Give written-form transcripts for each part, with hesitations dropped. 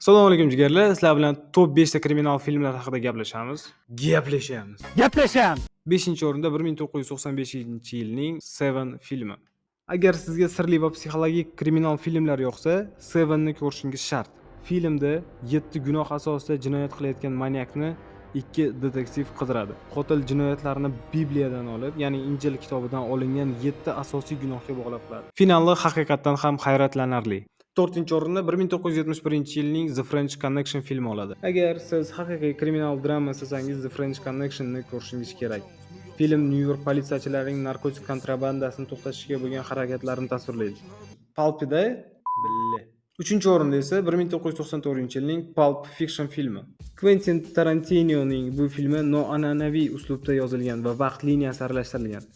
Assalomu alaykum, jigarlar. Sizlar bilan top 5 ta kriminal filmlar haqida gaplashamiz. Gaplashamiz. Gaplashamiz. 5-o'rinda 1995-yilning Seven filmi. Agar sizga sirli va psixologik kriminal filmlar yoqsa, Sevenni ko'rishingiz shart. Filmda 7 gunoh asosida jinoyat qilayotgan manyakni ikki detektiv qidiradi. Qotil jinoyatlarni Bibliyadan olib, ya'ni Injil kitobidan olingan 7 asosiy gunohga bog'lab qiladi. Finali haqiqatdan ham hayratlanarli. 4-o'rinni 1971-yilning The French Connection filmi oladi. Agar siz haqiqiy kriminal drama istasangiz, The French Connectionni ko'rishingiz kerak. Film Nyu-York politsiyachilarining narkotik kontrabandasini to'xtatishga bo'lgan harakatlarini tasvirlaydi. Pulpida bille. 3-o'rinda esa 1994-yilning Pulp Fiction filmi. Quentin Tarantinoning bu filmi noan'anaviy uslubda yozilgan va vaqt liniyasi aralashtirilgan.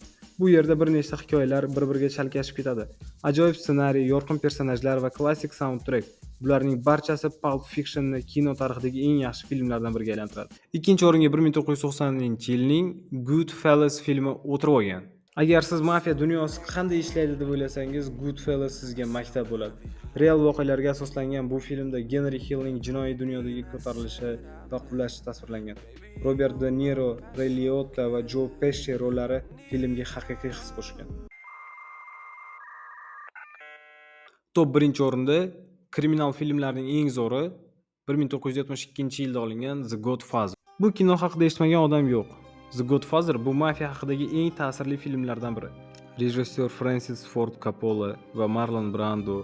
Bu yerda bir nechta hikoyalar bir-biriga chalkashib ketadi. Ajoyib ssenariy, yorqin personajlar va klassik saundtrek. Bularning barchasi Pulp Fictionni kino tarixidagi eng yaxshi filmlardan biriga aylantiradi. Ikkinchi o'ringa 1990-yilning Goodfellas filmi o'tirib olgan. Agar siz mafiya dunyosi qanday ishlaydi deb o'ylasangiz, Goodfellas sizga maktab bo'ladi. Real voqealarga asoslangan bu filmda Genri Hillning jinoiy dunyodagi ko'tarilishi va qulashi tasvirlangan. Robert De Niro, Ray Liotta va Jo Pesci rollari filmga haqiqiy his qo'shgan. Top 1-o'rinda kriminal filmlarning eng zo'ri, 1972-yilda olingan The Godfather. Bu kino haqida eshitmagan odam yo'q. The Godfather bu mafiya haqidagi eng ta'sirli filmlardan biri. Rejissyor Frensis Ford Coppola va Marlon Brando,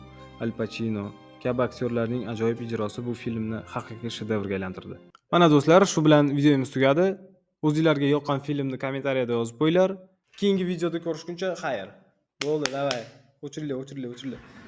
Al Pacino kabi aktyorlarning ajoyib ijrosi bu filmni haqiqiy shedevrga aylantirdi. Mana do'stlar, shu bilan videomiz tugadi. O'zinglarga yoqqan filmni kommentariyada yozib qo'yinglar. Keyingi videoda ko'rishguncha xayr. Bo'ldi, давай. O'chiringlar, o'chiringlar, o'chiringlar.